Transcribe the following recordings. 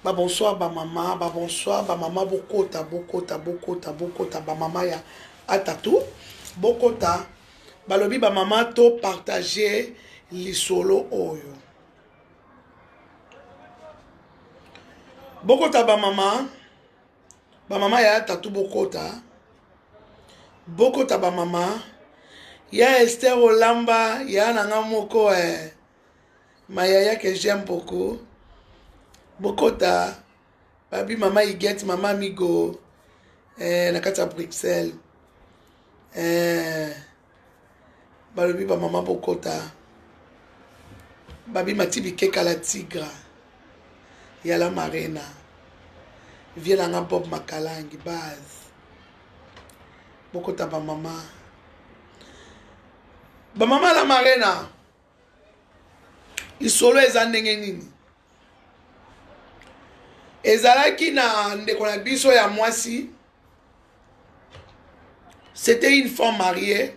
Ba bonsoir ba mama, ba bonsoir ba mama bokota bokota bokota bokota ba mama ya atatu bokota balobi ba mama to partager lisolo oyo. Bokota ba mama, ba mama ya atatu bokota. Bokota ba mama ya Esther Olamba ya na nga moko eh. Ma yaya que j'aime beaucoup. Bokota babi mama Huguette, mama Amigo eh, na kati ya Bruxelles. Eh, balobi ba mama bokota. Babi matibi keka la tigra. Yala Marena. Vie na nga Bob Makalangi base. Bokota ba mama. Ba mama la Marena. Lisolo eza ndenge nini? Ezalaki na ndeko na biso ya mwasi, c'était une femme mariée,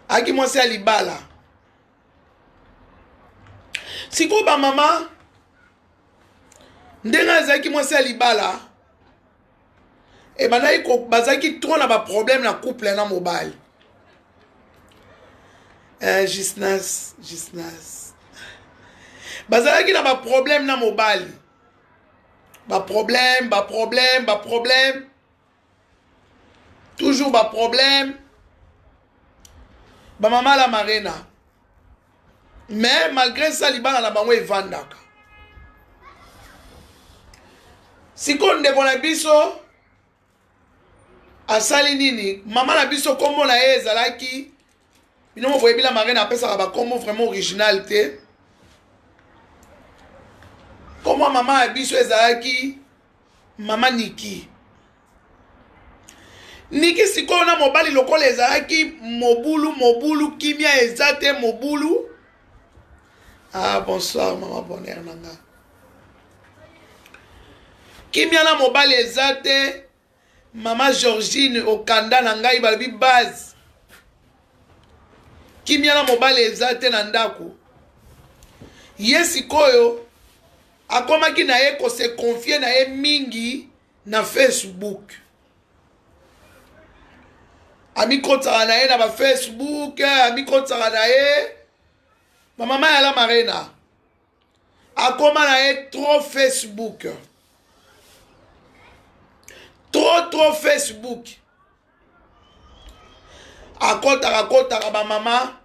aki mwasi ya libala. Sikoyo ba mama ndenge azalaki mwasi ya libala ebandaki bazalaki trop na ba problème na couple na mobali. Eh, Gisnas, Gisnas. Bazalaki na ba problème na mobali. Ba problème, ba problème, ba problème. Toujours ba problème. Ba mama la marena. Mais malgré ça libala na bango evandaka. Sikoyo ndeko na biso asali nini mama na biso kombo na ye ezalaki bino mo boyebi la marraine apesaka bakombo vraiment original te kombo ya mama ya biso ezalaki mama niki niki sikoyo na mobali lokola ezalaki mobulu mobulu kimia eza te mobulu ah bonsoir mama bonheur na nga kimia na mobali eza te mama georgine okanda na ngai balobi base kimia na mobali eza te na ndako ye sikoyo akomaki na ye kose confie na ye mingi na facebook amikotisaka na ye na bafacebook amikotisaka na ye bamama ya la marena akoma na ye trop facebook trop trop facebook akotaka akotaka bamama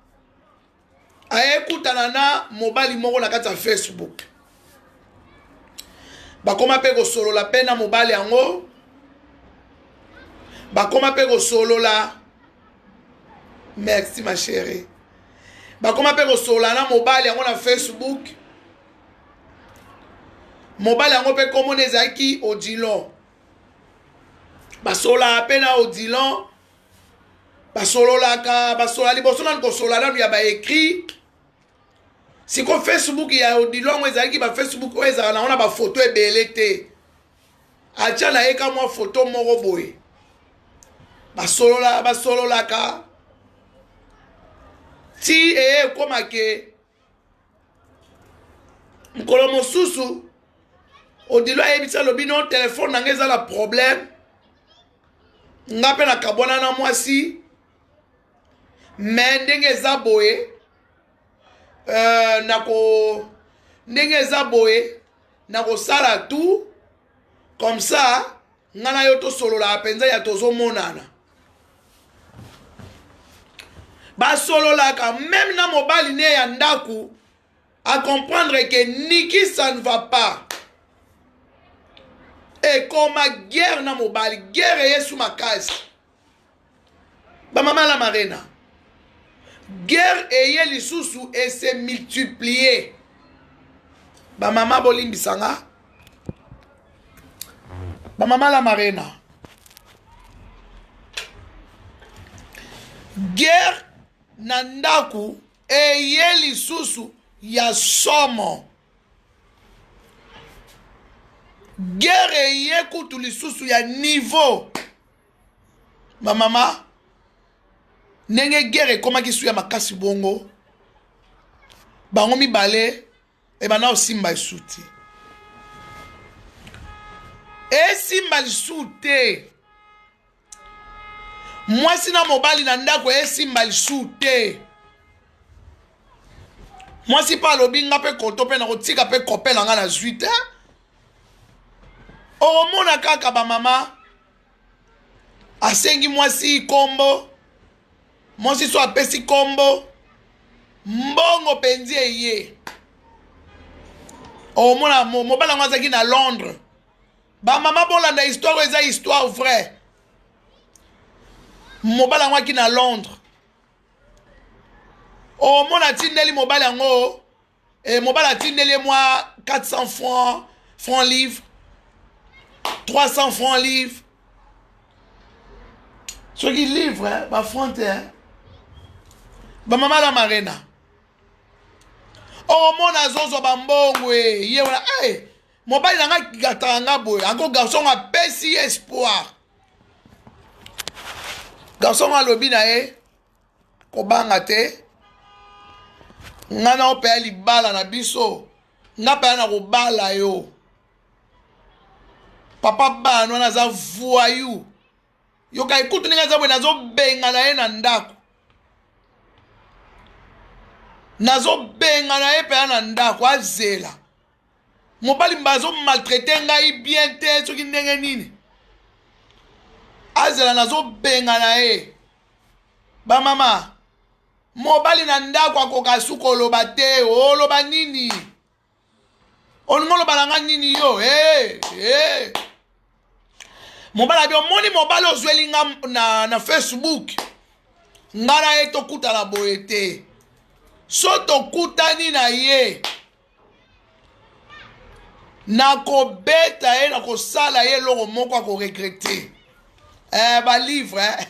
ayekutana na mobali moko na kati ya facebook bakoma mpe kosolola mpe na mobali yango bakoma mpe kosolola merci ma chérie bakoma mpe kosolola na mobali yango na facebook mobali yango mpe komona ezalaki odilon basololaka mpe na odilon basololaka basolola liboso nanu kosolola nanu ya baécrit siko facebook ya odilon yango ezalaki bafacebook oyo ezalaka nango na bafoto ebele te atya na ye ka mwa foto moko boye basolola basololaka ti eye ekoma ke mokolo mosusu odilo ayebisi alobi no telefone na ngai eza na problème nga mpe nakabwana na mwasi me ndenge eza boye euh, nako ndenge eza boye nakosala tout comme ça nga na yo tosololaka mpenza ya tozomonana basololaka meme na mobali ne ya ndako a comprendre que Niki ça ne va pas ekoma guerre na mobali guerre eyesu makasi bamama la marena guerre eye lisusu ese multiplier bamama bolimbisa nga bamama la marena guerre na ndako eye lisusu ya somo guerre eye kutu lisusu ya niveau bamama ndenge guerre ekomaki su ya makasi bongo bango mibale ebanda kosimba esu te. Esimba lisusu te. Mwasi na mobali na ndako esimba lisusu te. Mwasi mpe alobi nga mpe koto mpe nakotika mpe kope na nga nazwi te. Okomona kaka bamama asengi mwasi kombo, mwasi so apesi kombo, mbongo mpenzi eye. Okomona mobali yango azalaki na Londres. Bamama bolanda histoire oyo, eza histoire vraie. Mobali yango aki na Londres. Omona atindeli mobali yango, mobali atindeli ye mwa 400 francs, franc livre, 300 francs livre, soki livre bafranc te. Bamama la marena, omona azozwa bambongo ye wana. Mobali na nga gataka nga boye anko. Garçon apesi ye espoir. Garçon alobi na ye: kobanga te, nga na opeya libala na biso, nga mpenza na kobala yo. Papa bana wana aza voyou, yoka ekutu ndenge aza boye. Nazobenga na ye na ndako, nazobenga na ye mpenza na ndako, azela. Mobali mba azomaltraiter ngai bien te, soki ndenge nini, azela, nazobenga na ye. Bamama, mobali na ndako akoka su koloba te. Oloba nini? Olingi oloba na nga nini yo? Hey, hey. Mobali abi: omoni mobali ozweli nga na Facebook, nga na ye tokutana boye te. So tokutani na ye, nakobeta ye, nakosala ye eloko moko akoregretter. Balivre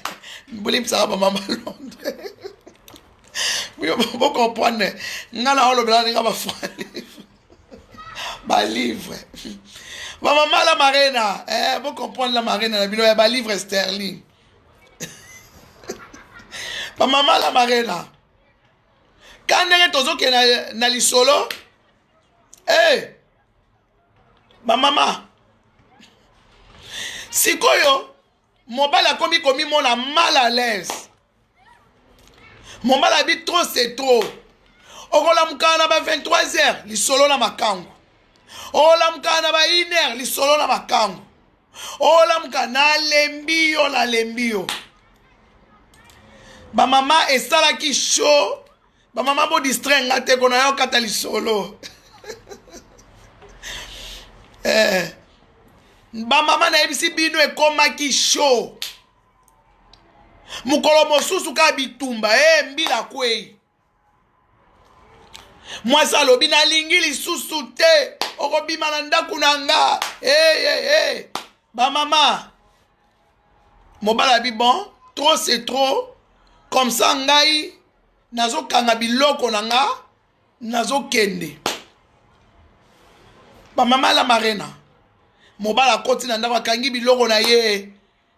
bolimbisaka bamama Londres, bocomprendre nga na olobela ndenge bafranc livre, balivre. Bamama la marena, bocomprendre la marena na bino ya balivre sterling. Bamama la marena, ka ndenge tozokende na lisolo, bamama, sikoyo mobali akomi komimona mal à l'aise. Mobali abi: trop c'est trop. Okolamukaka na ba 23 heures, lisolo na makangu. Olamukaka na ba 1 heure, lisolo na makangu. Olamuka, nalembi yo, nalembi yo. Bamama, esalaki show. Bamama, bodistraire nga te, kona yo kata lisolo. Bamama, nayebisi bino, ekomaki show. Mokolo mosusu kaka bitumba, mbila kwei. Mwasi alobi: nalingi lisusu te, okobima na ndako na nga. Hey, hey, hey. Bamama, mobali abi: bon, trop c'est trop, comme ça ngai nazokanga biloko na nga, nazokende. Bamama la marena, mobali akoti na ndako, akangi biloko na ye.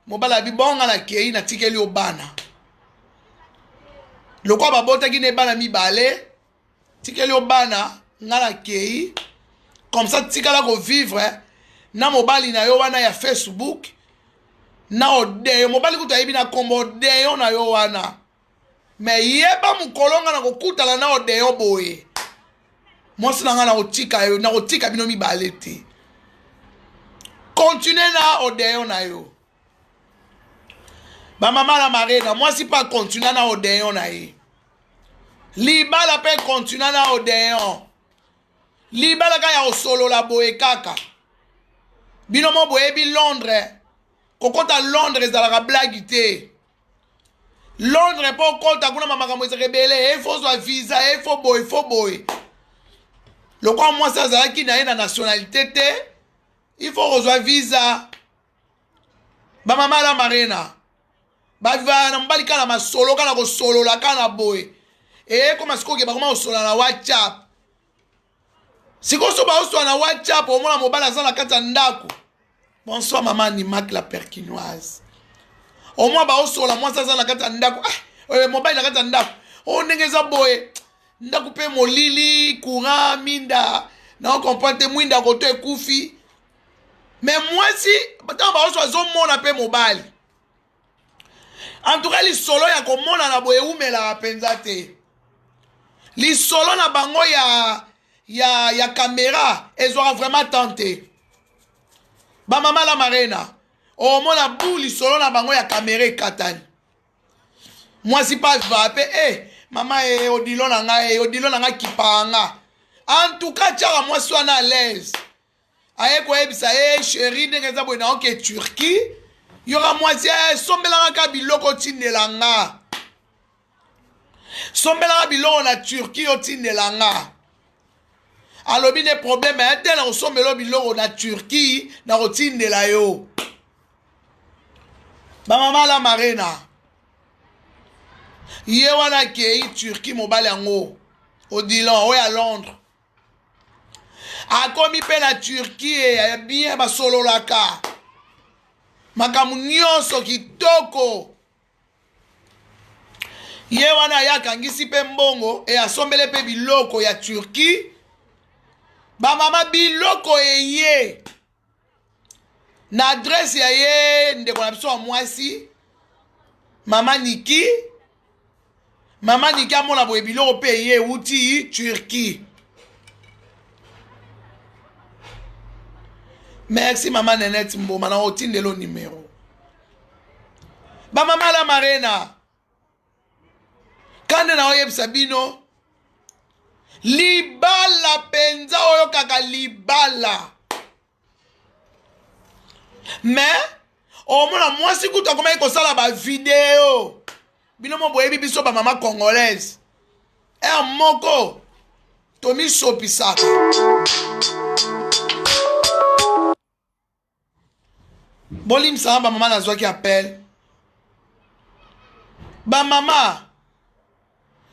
Mobali abi: bonga, nakei, natikeli yo bana. Lokwa babotaki na bana mibale, tikeli yo bana, nga nakei. Comme ça tikala kovivre na mobali na yo wana ya Facebook na odeyo. Mobali kutu ayebi na kombo odeyo na yo wana. Me yeba, mokolo nga na kokutana na odeyo boye, mwasi na nga, na kotika yo, na kotika bino mibale te. Continue na odeyo na yo. Bamama na marena, mwasi mpe akontinue na odeyo na ye. Libala mpe continue na odeyo. Libala kaka ya kosolola boye kaka. Bino mo boyebi Londres, kokɔta Londres ezalaka blague te. Londres, mpo okɔta kuna, bamakambo ezalaka ebele. Efo ozwa visa, efo boye, fo boye. Lokwa mwasi azalaki na ye na nationalité te, il faut kozwa visa. Bamama la marena, bavivaka na mobali kaka na masolo, kaka na kosolola, kaka na boye. Eyekoma sikoyo ke bakoma kosolola na WhatsApp. Sikoyo so baosola na WhatsApp, omona mobali aza na kati ya ndako. Bonsoir mama Animak la Perquinoise. Omwa baosola, mwasi aza na kati ya ndako, mobali na kati ya ndako. Oyo ndenge eza boye, ndako mpe molili, courant, minda na ocomprendre te, mwinda koto ekufi. Me mwasi ntango baoso azomona mpe mobali. En tout cas lisolo ya komonana boye ewumelaka mpenza te. Lisolo na bango ya ya ya kamera ezwaka vraiment temps te. Bamama la marena omona bu lisolo na bango ya kamera ekatani. Mwasi mpe azwaka mpe e eh, mama e eh, odilo na ngai e odilo na ngai kipaka nga. En tout cas tiaka mwasi wana à l'aise. Aye koyebisa ye chéri ndenge eza boye na oke Turquie. Yoka mwasi eh, sombelanga ka biloko otindela nga. Sombelanga biloko na Turquie otindela nga. Alobi nde problème ya te na kosombela biloko na Turquie na kotindela yo. Bamama la marena. Ye wana akei Turquie mobali yango Odilon oyo ya Londres. Akomi mpe na Turquie ya bien basololaka makambo nyonso kitoko. Ye wana aye akangisi mpe mbongo e asombele mpe biloko ya Turquie. Bamama biloko eye na adresse ya ye ndeko na biso ya mwasi mama Niki. Mama Niki amona boye biloko mpe eye ewuti Turquie. Merci mama Nenette Mboma na otindelo numero. Bamama la marena kande na oyebisa bino libala mpenza oyokaka libala mais omona mwasi kutu akomaki kosala bavideo. Bino mo boyebi biso bamama congolaise ere moko tomisopisaka. Bolimbisaka bamama, nazwaki appel. Bamama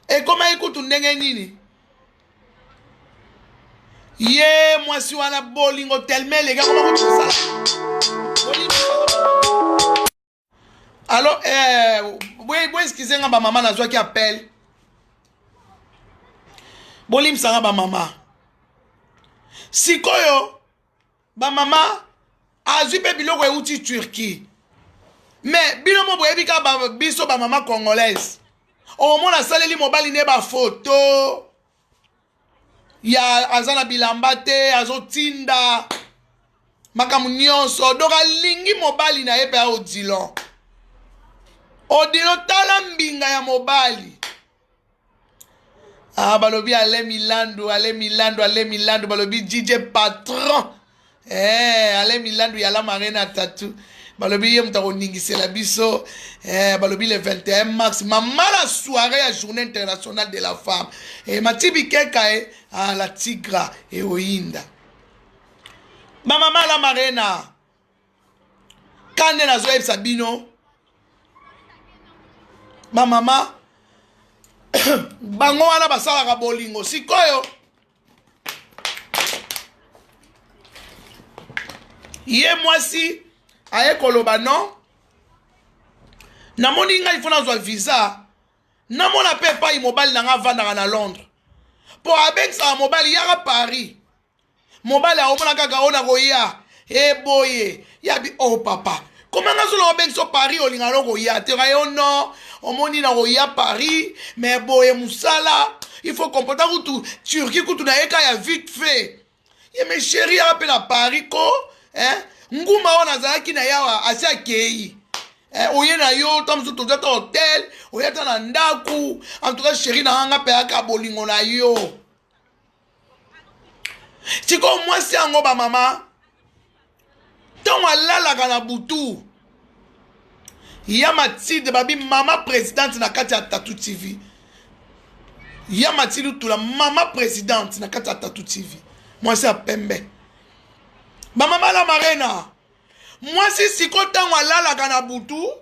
ekomaki kutu ndenge nini ye mwasi wana bolingo telema eleki akoma kutu kosala. Alo eh, bo excuse nga bamama, nazwaki appel. Bolimbisanga bamama. Sikoyo bamama azwi mpe biloko euti Turquie. Mais bino mo boyebi kaka biso bamama congolaise, omona asaleli mobali nde bafoto ya aza na bilamba te, azotinda makambo nyonso. Donc alingi mobali na ye mpe ya Odilon. Odilon tala mbinga ya mobali. Ah, balobi ale Milandu, ale Milandu, ale Milandu, balobi DJ patron. Eh, ale Milandu ya la marena tatu. Balobi ye moto akoningisela biso. Eh, balobi le 21 mars, mama la soirée ya journée internationale de la femme. Eh, matibi keka eh, ah, la tigra e oyinda. Ba mama la marena. Kande nazoyebisa bino bamama bango wana basalaka bolingo. Sikoyo ye mwasi aye koloba non, namoni ngai fo nazwa visa, namona mpe epai mobali na ngai avandaka na Londres, mpo abengisaka mobali yaka Paris. Mobali aomona kaka oyo nakoya eboye yabi oh papa, koma nga solo obengiso Paris olinga no koya te yo non, omoni na koya Paris mais boye mosala il faut comprendre kutu Turquie kutu na yeka ya vite fait ye mes chéri yaka mpe na Paris ko hein nguma oyo nazalaki na yawa asi akei eh, oye na yo ta mosusu toza ta hotel oye ata na ndaku. En tout cas chéri na nga mpe yaka bolingo na yo. Sikoyo mwasi yango bamama ntango alalaka na butu ya Mathilde babi mama présidente na kati ya Tatu TV, ya Mathilde Tula mama présidente na kati ya Tatu TV, mwasi ya pembe bamama la marena. Mwasi sikoyo ntango alalaka na butu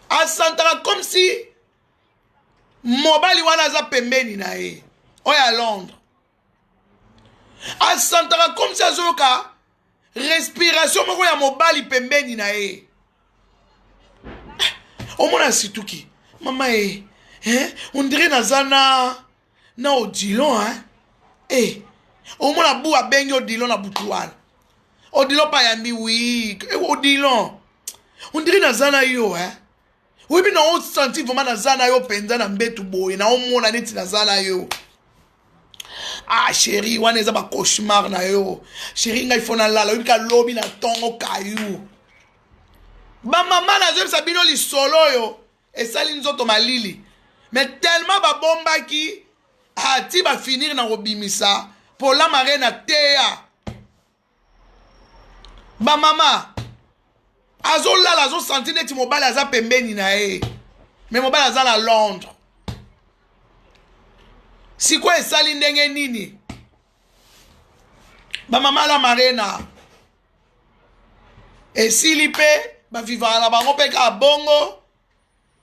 asantaka comme si mobali wana aza pembeni na ye oyo ya Londres, asantaka comme si azoyoka respiration moko ya mobali pembeni na ye. Omona situki mama ye eh, on dirait naza na na Odilon hein? Eh, omona bu abengi Odilon na butu wana. Odilon mpe ayambi wi eh, Odilon ondiri naza na yo eh? Oyebi na osanti vraiment naza na yo mpenza na mbetu boye, naomona neti naza na yo. Ah chéri, wana eza bacauchemar na yo chéri. Ngai fo nalala, oyebi ka lobi na ntongo kayu. Bamama, nazoyebisa bino lisolo oyo esali nzoto malili, mais tellement babombaki ati bafinir na kobimisa Pola Marena teya. Bamama, azolala, azosanti neti mobali aza pembeni na ye, mais mobali aza na Londres. Sikoyo esali ndenge nini? Bamama, la Marena esili mpe bavivaka na bango mpe kaka bongo.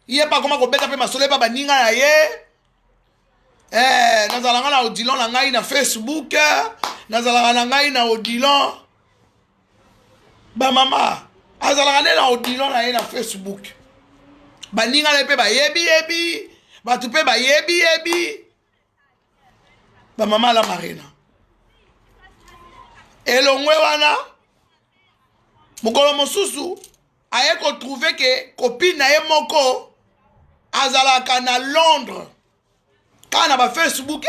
Ye mpe akoma kobeta mpe masolo epa baninga na ye. Nazalaka na Odilon na ngai na Facebook, nazalaka na ngai na Odilon. Bamama, azalaka nde na Odilon na ye na Facebook. Baninga na ye mpe bayebi yebi, bato mpe bayebi yebi. Bamama, la Marena elongwe wana. Mokolo mosusu aye kotrouver ke copine na ye moko azalaka na Londres, kaka na bafacebook.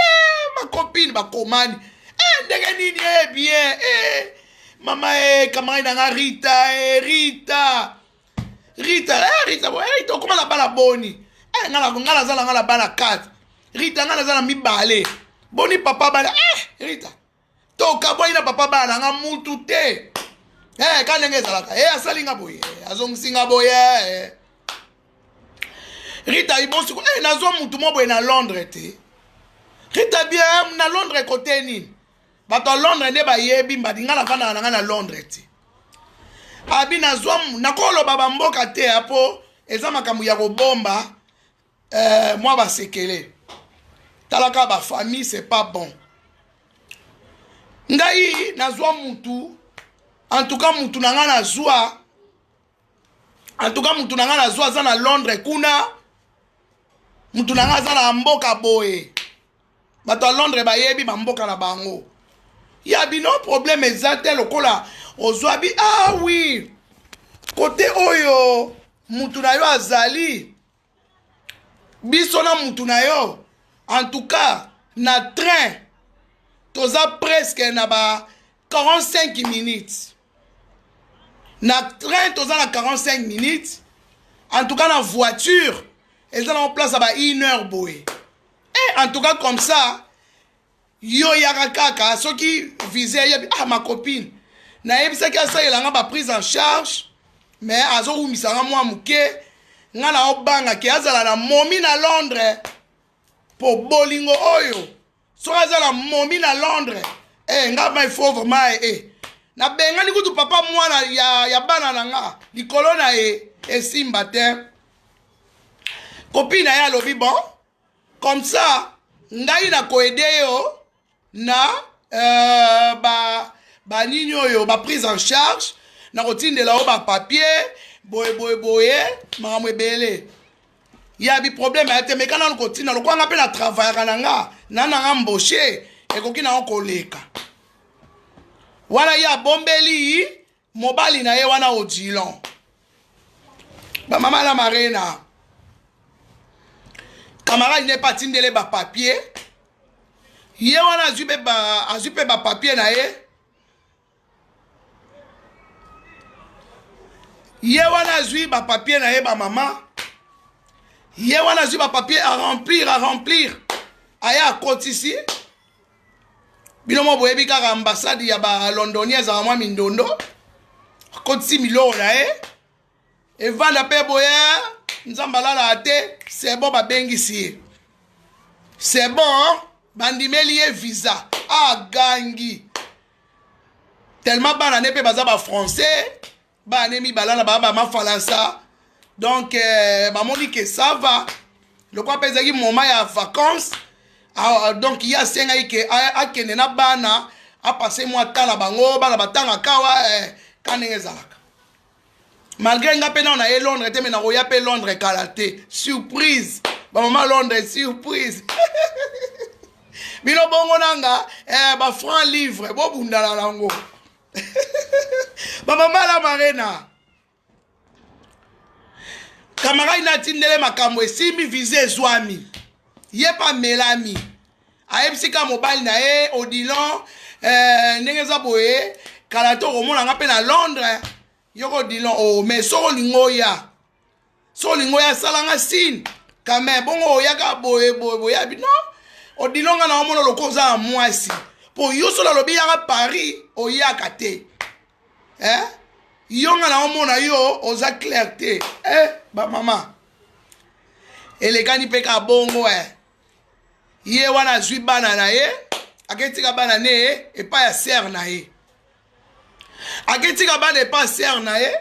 Bacopine bakomani ndenge nini? Bien, mama, camarade na nga Rita, Rita, Rita, Rita, Rita, okoma na bana boni? Nga naza na nga na bana 4. Rita, nga naza na mibale. Boni papa bana? Rita, tokabwani na papa bana na nga mutu te. Ka ndenge ezalaka, asali nga boye, azongisi nga boye. Rita ibosiko, nazwa mutu mo boye na Londres te. Rita bien, na Londres kote nini? Bato ya Londres nde bayebi mbadi. Nga navandaka na ngai na Londres te. Abi nazwa, nakoloba bamboka te mpo eza makambo ya kobomba, mwa basekele. Talaka bafamille, c'est pas bon. Ngai nazwa mutu, en tout cas mutu na ngai nazwa, en tout cas mutu na ngai nazwa aza na Londres kuna, mutu na ngai aza na mboka boye. Bato ya Londres bayebi bamboka na bango ya bino. Problème eza te lokola ozwa bi. Ah oui, kote oyo mutu na yo azali, biso na mutu na yo, en tout cas na train toza presque na ba 45 minutes. Na train toza na 45 minutes. En tout cas na voiture eza na place ya ba 1 heure boye. En tout cas comme ça yo yaka kaka soki visa eyebi. Ah, ma copine, nayebisaki asalelanga baprise en charge, mais azowumisanga mwa moke. Nga na obanga ke azala na momi na Londres, mpo bolingo oyo, soki aza na momi na Londres, nga ma il faut vraiment nabengani kutu papa mwana ya bana na nga likolo na ye. Esimba te. Copine na ye alobi: "Bon, comme ça ngai nakoaider yo na ba banini oyo, baprise en charge, nakotindela yo bapapier boye boye boye, makambo ebele ya biproblème ya te. Meka nanu kotinda lokwanga mpe na travaillaka na nga na nanga embauché, ekoki nango koleka wana." Ye abombeli mobali na ye wana Odilon. Bamama, na Marena, camarade ne mpe atindele bapapier. Ye wana azwi mpe bapapier na ye. Ye wana azwi bapapier na ye. Bamama, ye wana azwi bapapier, aremplir, aremplir, aye akotisi. Bino mo boyebi kaka ambassade ya balondonien ezalaka mwa mindondo. Akotisi miloko na ye, evanda mpe boye. Nzambe alalaka te. C'est bon, babengisi ye, c'est bon, bandimeli ye visa. Agangi tellement. Bana ne mpe baza bafrançais, bana ne mibala na baa bamafalansa. Donc bamoni ke ça va. Lokwa mpe ezalaki moment ya vacances. Ah, donc ye asengaki ke akende na bana, apase mwa temps na bango. Bana batangaka awa, ka ndenge ezalaka. Malgré nga mpe nao na ye Londres te, mais nakoya mpe Londres kala te. Surprise, bamama, Londres surprise. Bino bongo nanga bafranc livre, bobundana nango. Bamama la marena, camarade na atindele makambo esimbi, visa ezwami, ye mpe amelami, ayebisi ka mobali na ye Odilon, ndenge eza boye, kala te okomona nga mpe na Londres. Yoko Odilon, oh, mais soki olingi oya, soki olingi oya, asalanga signe quand même. Bongo oyaka boye boye boye. Abi non, Odilon, nga na omona lokola oza na mwasi, mpo yo solo alobi yaka Paris, oyaka te, eh? Yo nga na omona yo oza clair te, eh? Bamama, elekani mpe ka bongo, eh. Ye wana azwi bana na ye, aketika bana ne epai ya sœur na ye, aketika bana epai ya sœur na ye.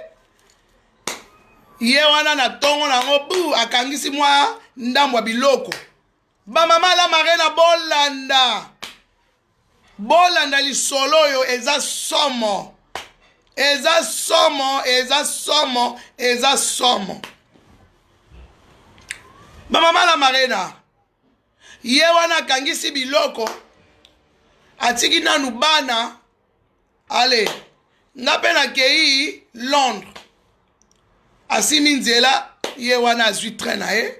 Ye wana na ntongo nango bu akangisi mwa ndambo ya biloko. Bamama la marena, bolanda, bolanda lisolo oyo, eza somo, eza somo, eza somo, eza somo. Bamama la marena, ye wana akangisi biloko, atiki nanu bana. Ale, nga mpe nakei Londres. Asimi nzela, ye wana azwi train na ye,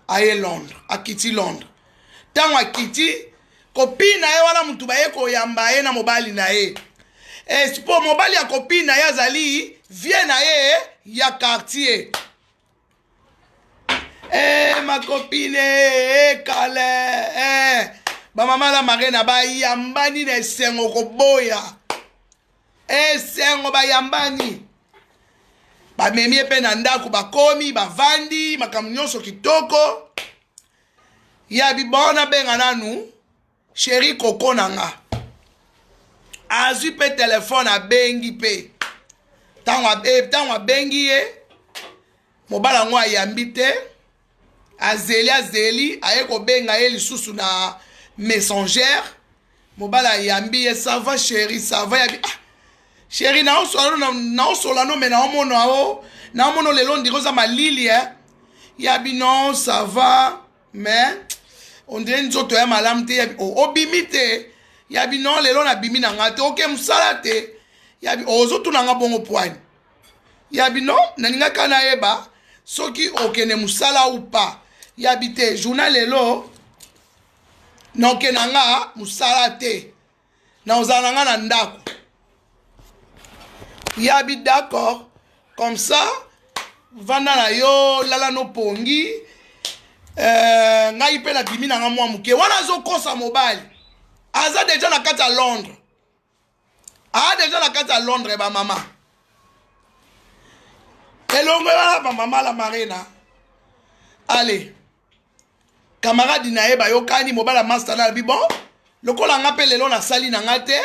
aye Londres, akiti Londres. Ntango akiti, copine na ye wana, mutu baye koyamba ye na mobali na ye, mpo mobali ya copine na ye azali vieux na ye ya quartier. Ma copine, kale, bamama la marena bayambani na esengo, koboya esengo, bayambani, bamemi ye mpe na ndako, bakomi, bavandi, makambo nyonso kitoko. Ya bibon, nabenga nanu chéri koko na nga. Azwi mpe telefone, abengi mpe. Ntango abengi ye, mobali yango ayambi te. Azeli, azeli, aye kobenga ye lisusu na Messenger, mobali ayambi ye: "Ça va, chéri? Ça va?" Yabi: "Ah, chéri, naosola no, me naomona o naomona lelo ndiri oza malili, eh." Yabi: "Non, ça va, mais on dirait nzoto ya malamu te." Yabi: "Oh, obimi te?" Yabi: "Non, lelo nabimi na nga te." "Oke mosala te?" Yabi: "Ozotuna nga bongo poani?" Yabi: "Non, nalingaka nayeba soki okende mosala ou pas." Yabi: "Te, journal lelo naoke na nga mosala te, na ozala na nga na ndako." Yabi: "D'accord, comme ça vanda na yo, lala no pongi, ngai mpe nabimi na nga mwa moke." Wana azokosa mobali, aza déjà na kati ya Londres, aa déjà na kati ya Londres. Bamama elongo wana, bamama la marena, ale camarade na ye bayokani, mobali ya master na alobi: "Bon, lokola nga mpe lelo nasali na nga te,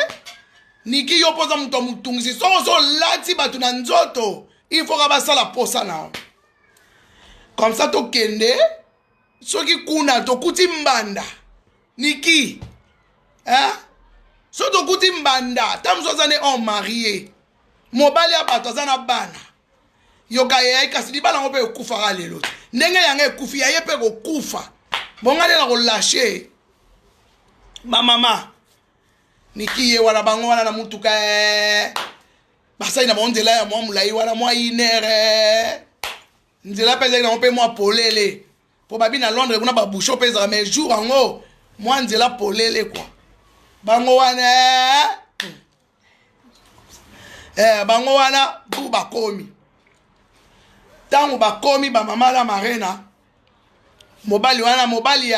niki yo mpo oza moto ya motungisi, soki ozolati bato na nzoto, il faut ka basala posa na yo. Comme ça tokende, soki kuna tokuti mbanda, niki, eh? So tokuti mbanda, ta mosu aza ne homme marié, mobali ya bato, aza na bana." Yoka ye, kasi libala yango mpe ekufaka lelo te. Ndenge yango ekufi, ya ye mpe kokufa. Bonga nde na kolashe bamama niki. Ye wana, bango wana na mutuka, basali na bango nzela ya mwa molai wana, mwa inere nzela mpe ezalaki nango mpe mwa polele, mpo babi na Londres kuna babouchon mpe ezalaka, mais jour yango mwa nzela polele kua. Bango wana, bango wana bu bakomi. Ntango bakomi, bamama la marena, mobali wana, mobali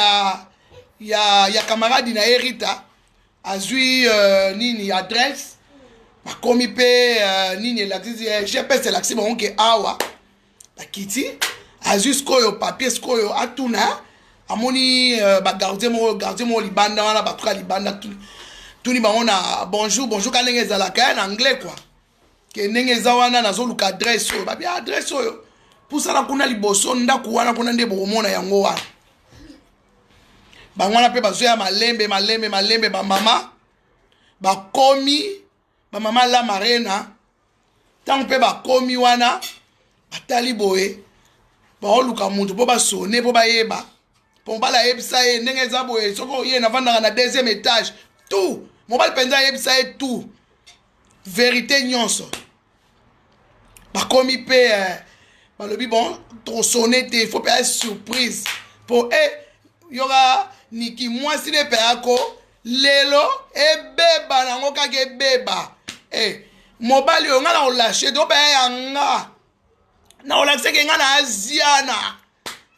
ya camarade na ye Rita, azwi nini, adresse. Bakomi mpe, nini elakisi, GPS elakisi bango ke awa. Bakiti, azwi sikoyo papier, sikoyo atuna, amoni bagardien moko, gardien moko libanda wana, bato ka libanda, tuni bango na "bonjour, bonjour", ka ndenge ezalaka na anglais quoi, ke ndenge eza wana, nazoluka adresse oyo. Babi: "Adresse oyo, pusana kuna liboso, ndako wana kuna nde bokomona yango wana." Bango wana mpe bazoya malembe, malembe, malembe. Bamama bakomi, bamama la marena, ntango mpe bakomi wana, batali boye, baoluka motu mpo basone, mpo bayeba, mpo mobali ayebisa ye ndenge eza boye: "Soki oye, navandaka na deuxième étage." Tout mobali mpenza ayebisa ye tout, vérité nyonso. Bakomi mpe eh, balobi bon, tosone te, il faut mpe ya surprise mpo e eh, yoka niki mwasi nde mpe ako lelo ebeba nango kaka ebeba eh, mobali oyo ngai na kolashe te ope ya nga na kolakisaki ngai na aziana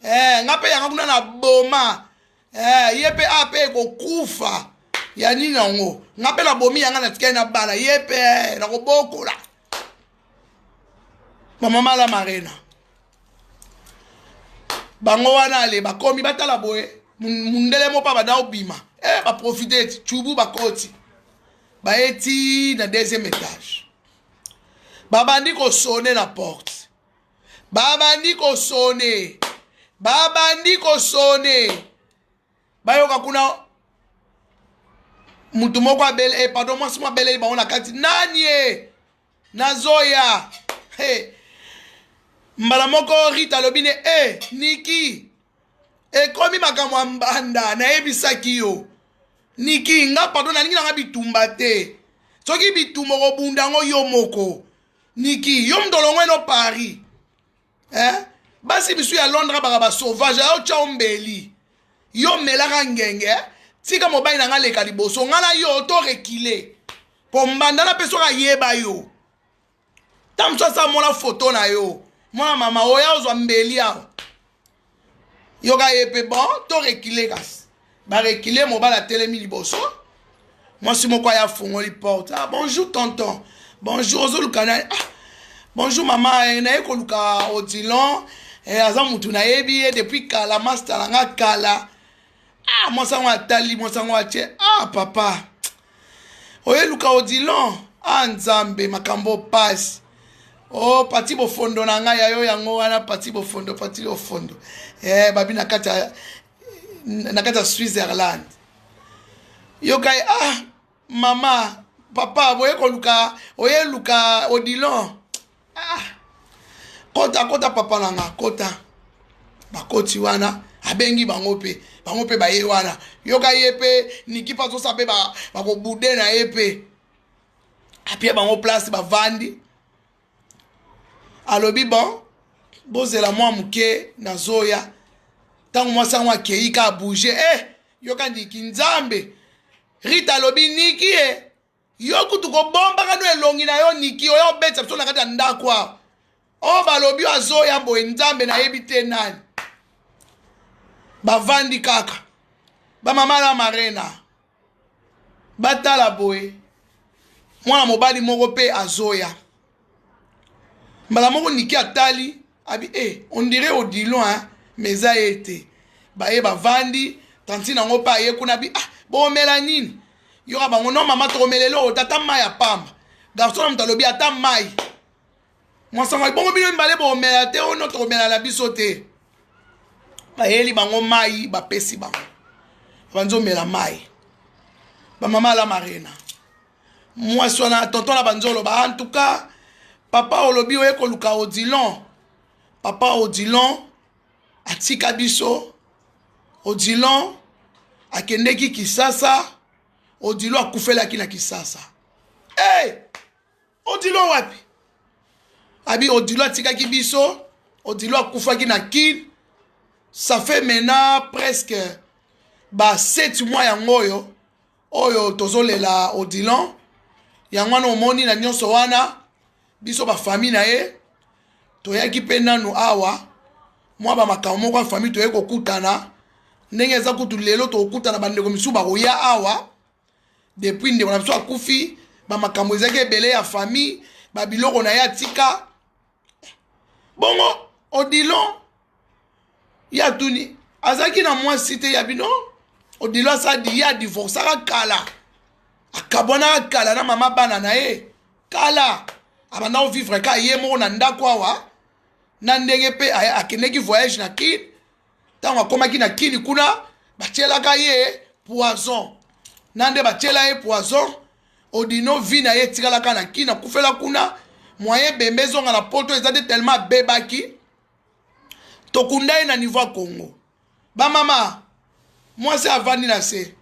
eh, nga mpe yanga kuna na boma eh, ye mpe a mpe ekokufa ya nini yango nga mpe nabomi yanga natikali na bana ye mpe eh, nakobokola mama mala marena bango wana ale bakomi batala boye mundele moko banda obima eh, baprofite ti cubu bakoti baye ti na deuxième étage babandi kosone na porte babandi kosone babandi kosone bayoka kuna mutu moko abele eh, pardon mwasi moko abeleli bango na kati nani ye nazoya hey. Mbala moko Rita alobi ne e eh, Niki ekomi makambo ya mbanda nayebisaki yo Niki nga pardon nalingi nanga bitumba te soki bitumba okobunda yango yo moko Niki yo moto olongwe no Paris eh? Basi misu ya Londres baka ba sauvage ayo tya ombeli yo melaka ngenge eh? Tika mobali na nga leka liboso nga na yo to rekile po mbanda na mpe soki ayeba yo ntango mosusu asa mona foto na yo mwana mama oya ozwa mbeli awa yoka ye mpe bon to rekile kasi barekile mobali atelemi liboso mwasi moko aya afungoli porte ah, bonjour tonton bonjour ozoluka nani ah, bonjour mama eh, naye koluka Odilon eh, aza mutu nayebi ye depuis kala master na nga kala ah, mwasi yango atali mwasi yango atie ah, papa oyeluka Odilon ah, nzambe makambo pasi o oh, pati bofondo na ngai ya yo yango wana pati bofondo pati bofondo eh, babi na kati ya na kati ya Switzerland yoka ye ah mama papa boye koluka oyeluka Odilon ah kota kota papa na nga kota bakoti wana abengi bango mpe bango mpe baye wana yoka ye mpe niki mpe azosa mpe bakobude na ye mpe apie bango place bavandi alobi bon bozela mwa moke nazoya ntango mwasi yango akei ka bouge eh, yoka niki nzambe Rita alobi niki e yo kutu kobombaka no elongi na yo niki oya obetisa biso na kati ya ndako awa oyo balobi oyo azoya boye nzambe nayebi te nani bavandi kaka bamama na marena batala boye mwana mobali moko mpe azoya mbala moko niki atali abi e eh, on dirait Odilon hein, mais eza ye te baye bavandi tantine yango mpe aye kuna bi ah bomela nini yoka bango no mama tokomela eloko te ata mai ya pamba garçon na moto alobi ata mai mwasi yango bongo bino mibale bomela te ono tokomela na biso te bayeli bango mai bapesi bango banzomela mai bamama ala marena mwasi wana tonton na banzoloba en tout cas papa olobi oye koluka Odilon papa Odilon atika biso Odilon akendeki Kisasa Odilon akufelaki na Kisasa hey! Odilon wapi abi Odilon atikaki biso Odilon akufaki na Kin ça fait maintenant presque ba 7 mois yango oyo oyo tozolela Odilon yango wana omoni na nyonso wana biso bafamille na ye toyaki mpe nanu awa mwa bamakambo moko ya famille toyei kokutana ndenge eza kutu lelo tokokutana bandeko misusu bakoya awa depuis ndeko na biso akufi bamakambo ezalaki ebele ya famille babiloko na ye atika bongo Odilon ye atuni azalaki na mwasi te ya bino Odilon asadi ye adivorçaka kala akabwanaka kala na mama bana na ye kala abanda kovivre ka ye moko na ndako awa na ndenge mpe akendeki voyage na Kine ntango akomaki na Kini kuna batielaka ye poison na nde batiela ye poison Odino vi na ye etikalaka na Kini akufela kuna moyen bembe ezonga na poto eza te tellement abebaki tokunda ye na niveau ya Congo bamama mwasi avandi na se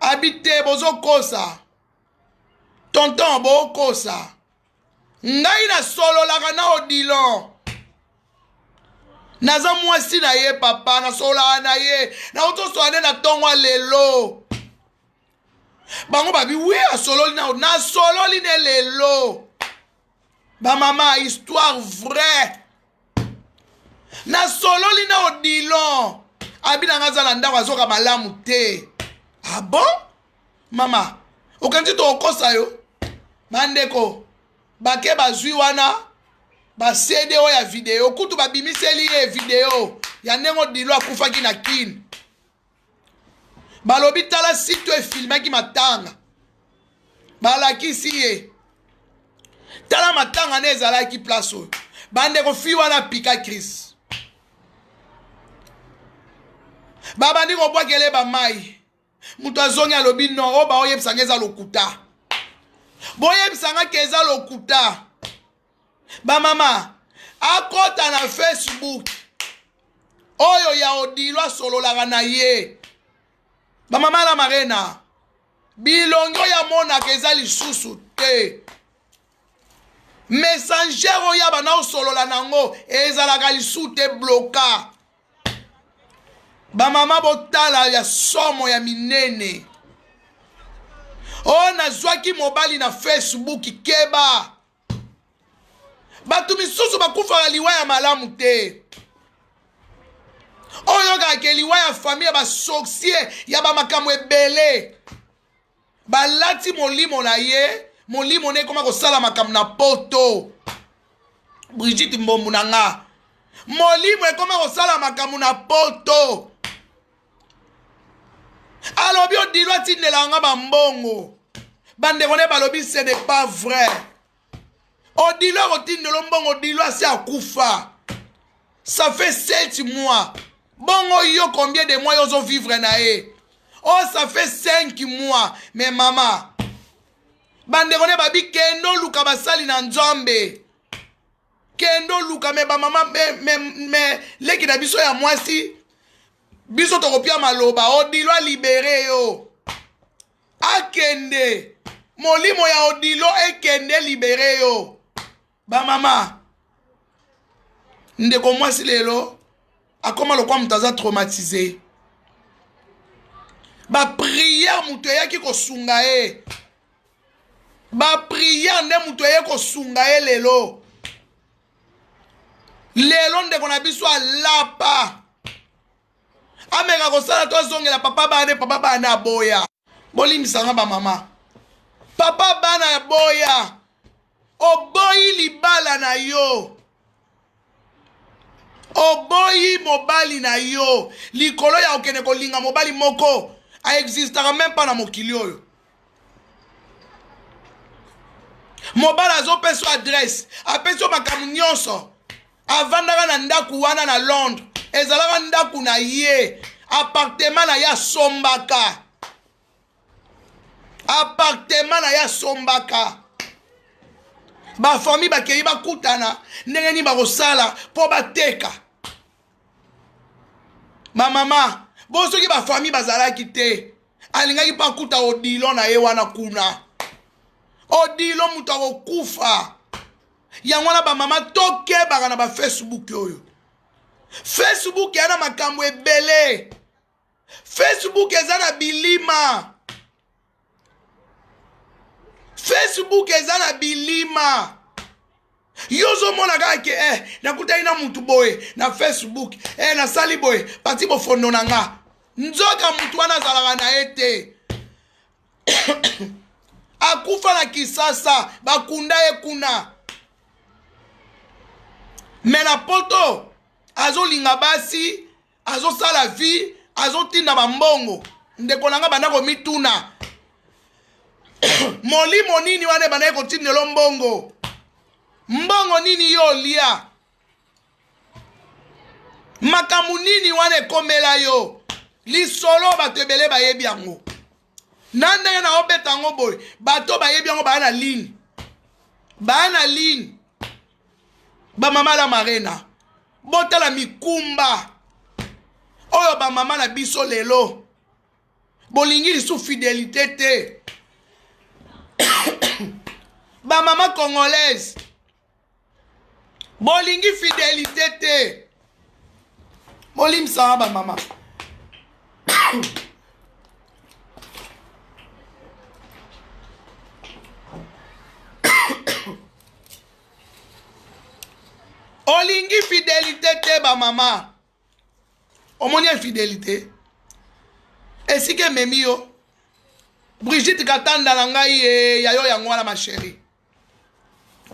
abi te bozokosa tonton bokosa. Ngai nasololaka na Odilon, naza mwasi na ye papa, nasololaka na ye, nauti osola nde na ntongo ya lelo. Bango babi wi asololi na nasololi ne lelo. Bamama, histoire vraie, nasololi na Odilon, abi na nga aza na ndako, azoka malamu te. Ah bon mama, okanisi tokokosa yo? Bandeko bake bazwi wana ba CD oyo ya video, kutu babimiseli ye video ya ndenge Odilo akufaki na Kine. Balobi tala site oyo efilmaki matanga, balakisi ye tala matanga nde ezalaki place oyo. Bandeko, fi wana pika crise, babandi kobwakele bamai. Moto azongi, alobi non, oyo baoyebisanga eza lokuta, boyebisanga ke eza lokuta. Bamama, akɔta na Facebook oyo ya Odilo asololaka na ye. Bamama na marena, bilongi oyo amonaka eza lisusu te. Messenger oyo abanda kosolola nango ezalaka lisusu te, bloquer. Bamama, botala ya somo ya minene oyo nazwaki mobali na Facebook. Keba, bato misusu bakufaka liwa ya malamu te. Oyo kaka liwa ya famille ya basorcier, ya bamakambo ebele balati molimo na ye, molimo na ekoma kosala makambo na poto. Brigitte Mbombu na nga, molimo ekoma kosala makambo na poto. Alobi Odilo atindela nga bambongo. Bandeko ne balobi ce n'est pas vrai, Odilo akotindela mbongo? Odilo asi akufa, ça fait 7 mois. Bongo yo, combien de mois yo ozovivre na ye? Oh, ça fait 5 mois. Mais mama, bandeko ne babi kende oluka basali na Nzambe, kende oluka. Me bamama, me leki na biso ya mwasi, biso tokopia maloba, Odilo alibérer yo, akende, molimo ya Odilo ekende, libérer yo. Bamama, ndeko mwasi lelo akóma lokwa moto aza traumatisé. Baprière moto eyaki kosunga ye, baprière nde moto eye kosunga ye lelo. Lelo ndeko na biso alapa, ameka kosala to azongela papa bana. Papa bana aboya. Bolimbisanga bamama, papa bana aboya. Oboyi libala na yo, oboyi mobali na yo likolo ya okende kolinga mobali moko aexistaka même mpa na mokili oyo. Mobali azopesa adresse, apesi yo makambo nyonso. Avandaka na ndako wana na Londres, ezalaka ndako na ye, appartement na ye asombaka, appartement na ye asombaka. Bafamille bakei bakutana ndenge nini bakosala mpo bateka. Bamama bo, soki bafamille bazalaki te, alingaki mpo akuta Odilo na ye wana kuna. Odilo moto akokufa. Yango wana bamama, tokebaka na bafacebook oyo. Facebook eya na makambo ebele, Facebook eza na bilima, Facebook eza na bilima. Yo ozomona kaka ke nakutani na mutu boye na Facebook, nasali boye, pati bofondo na nga. Nzoka mutu wana azalaka na ye te, akufa na Kisasa, bakunda ye kuna. Me na poto azolinga basi, azosala vie, azotinda bambongo. Ndeko na nga, banda komituna molimo nini wana ebandaki kotindela mbongo. Mbongo nini yo olia? Makambo nini wana ekomela yo? Lisolo bato ebele bayebi yango na ndenge na obeta yango boye. Bato bayebi yango, baya na ligne, baya na ligne. Bamama la marena, botala mikumba oyo bamama na biso lelo. Bolingi lisusu fidélité te. Bamama congolaise. Bolingi fidelite te. Bolimbisaka ba mama. Olingi fidelite te ba mama. Omoni infidelite esika ememi yo. Brigitte Katanda na ngai ye ya yo yango wana ma chérie.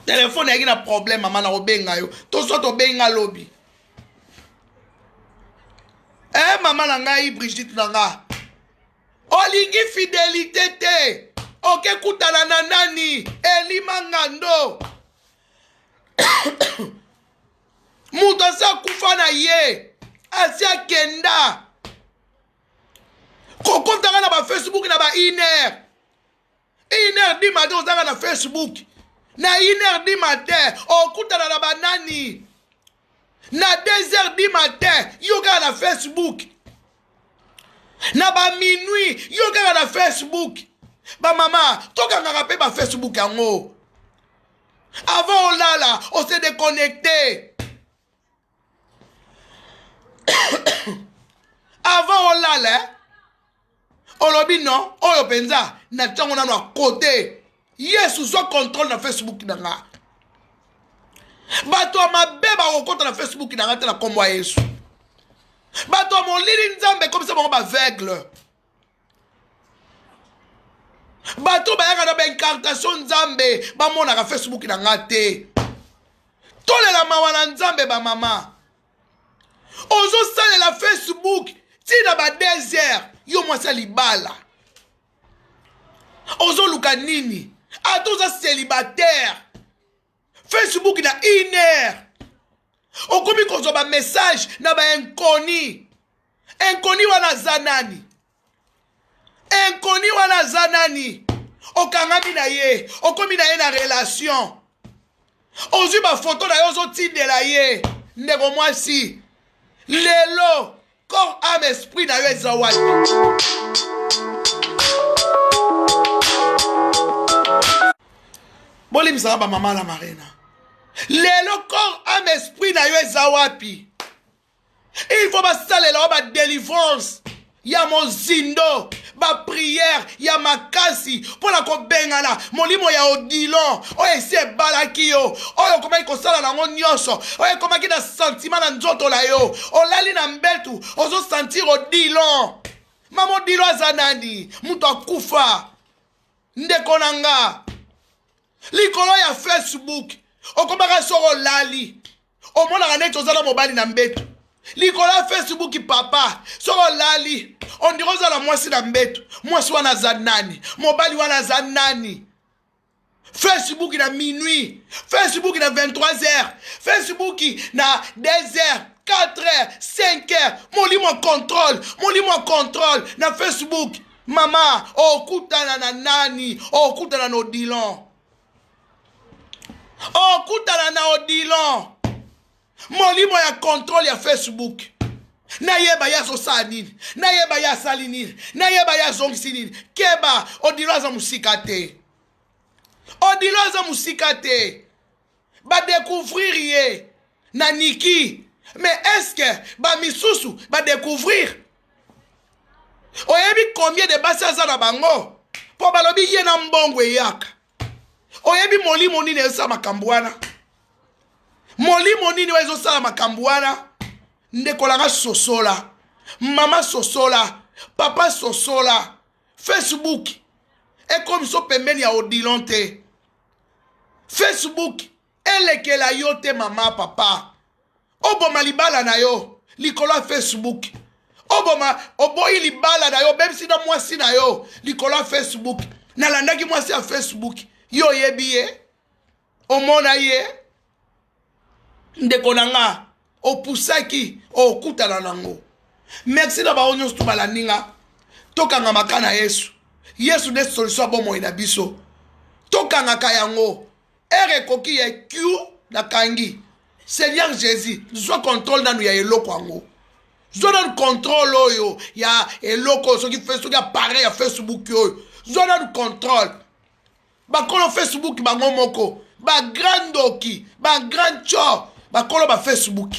Telefone eyaki na problème mama, na kobenga yo to soit obenga lobi. Eh mama na ngai Brigitte na nga, olingi fidelite te, oke kutana na nani? Elima Ngando. Moto asi akufa na ye, asi akenda. Kokotaka na ba Facebook na ba 1h, 1h du matin ozanga na Facebook. Na 1h du matin okutana na banani? Na 2h du matin yo kaka na Facebook. Na ba minuit yo kaka na Facebook. Ba mama tokangaka pe ba Facebook yango. Avant olala ose déconnecté. Avant olala eh? Olobi non, oyo penza na ntango nano a côté. Yesu zwa contrôle na Facebook na nga. Bato ya mabe bakokota na Facebook na nga te na kombo ya Yesu. Bato ya molili Nzambe ekomisa bango ba aveugle. Bato bayaka na ba incarnation Nzambe bamonaka Facebook na nga te. Tolela mawa na Nzambe ba mama. Ozosalela Facebook tina ba 2 heures yo mwasi ya libala. Ozoluka nini? Ata oza célibataire. Facebook na 1 heure. Okomi kozwa ba message na ba inconnu. Inconnu wana aza nani? Inconnu wana aza nani? Okangami na ye, okomi na ye na relation. Ozwi ba photo na yo ozotindela ye. Ndeko mwasi, lelo corps âme esprit na yo eza wapi? Bolimbisaka ba mama la marena. Lelo corps âme esprit na yo eza wapi? Il faut basalela yo ba délivrance ya mozindo, ba prière ya makasi mpo na kobengana molimo ya Odilon oyo esi ebalaki yo, oyo okomaki kosala nango nyonso, oyo ekomaki na sentiment na nzoto na yo. Olali na mbetu ozosentir Odilon. Mama Odilon aza nani? Moto akufa. Ndeko na nga, likolo ya Facebook okomaka soko olali omonaka neti oza na mobali na mbetu. Likolo ya Facebook papa, soko olali ondire oza na mwasi na mbetu. Mwasi wana aza nani? Mobali wana aza nani? Facebook na minuit, Facebook na 23h, Facebook na 2h, 4h, 5h. Molimo contrôle, molimo contrôle na Facebook. Mama, okutana na nani? Okutana na Odilon. Okutana na Odilon. Molimo ya contrôle ya Facebook. Nayeba ye azosala nini, nayeba ye asali nini, nayeba ye azongisi nini. Keba, Odilon aza mosika te. Odilon aza mosika te. Badécouvrir ye na Niki. Mais est-ce que ba misusu ba découvrir? Oyebi combien de basi aza na bango? Po balobi ye na mbongo eyaka. Oyebi molimo nini ezosala makambo wana? Molimo nini oyo ezosala makambo wana? Ndeko nanga sosola, mama sosola, papa sosola. Facebook ekomi so pembeni ya Odilon te. Facebook elekela yo te mama papa. Oboma libala na yo likolo ya Facebook. Oboma, oboyi libala na yo, obebisi na mwasi na yo likolo ya Facebook. Nalandaki mwasi ya Facebook, yo oyebi ye, omona ye. Ndeko na nga, opusaki okutana nango. Merci na bango nyonso to balandi nga. Tokangamaka na Yesu. Yesu nde solution ya bomoi na biso. Tokangaka yango. Heure ekoki ya Q nakangi. Seigneur Jésus, zwa contrôle nanu ya eloko yango. Zwa nanu contrôle oyo ya eloko, soki soki appareil ya Facebook oyo. Zwa nanu contrôle. Bakolo Facebook bango moko, ba grand ndoki, ba grand tchor. Bakolo ba Facebook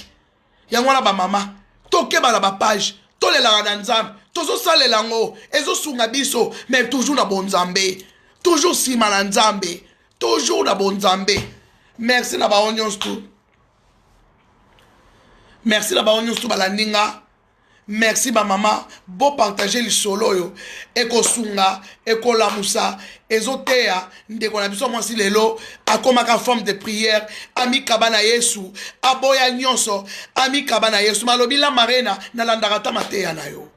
yango wana, bamama, tokeba na bapage. Tolelaka na Nzambe, tozosalela yango, ezosunga biso, mais toujours na bonzambe, toujours nsima na Nzambe, toujours na bonzambe. Merci na bango nyonso tu, merci na bango nyonso tu balandi nga. Merci bamama, bopartage lisolo oyo, ekosunga, ekolamusa, ezoteya ndeko na biso mwasi. Lelo akomaka forme de prière, amikaba na Yesu, aboya nyonso, amikaba na Yesu. Malobi la marena, nalandaka ata mateya na yo.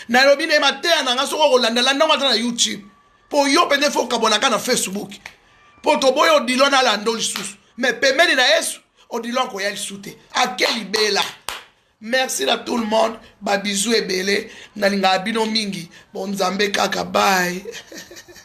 Nalobi na ye, mateya na nga, soki okolanda, landango ata na YouTube, mpo yo mpenza efo okabonaka na Facebook, mpo toboya Odilo nalanda lisusu. Mais pembeni na Yesu, Odilo akoya lisusu te, ake libela. Merci na tout le monde, babisous ebele, nalingaka bino mingi. Bonzambe kaka, bye.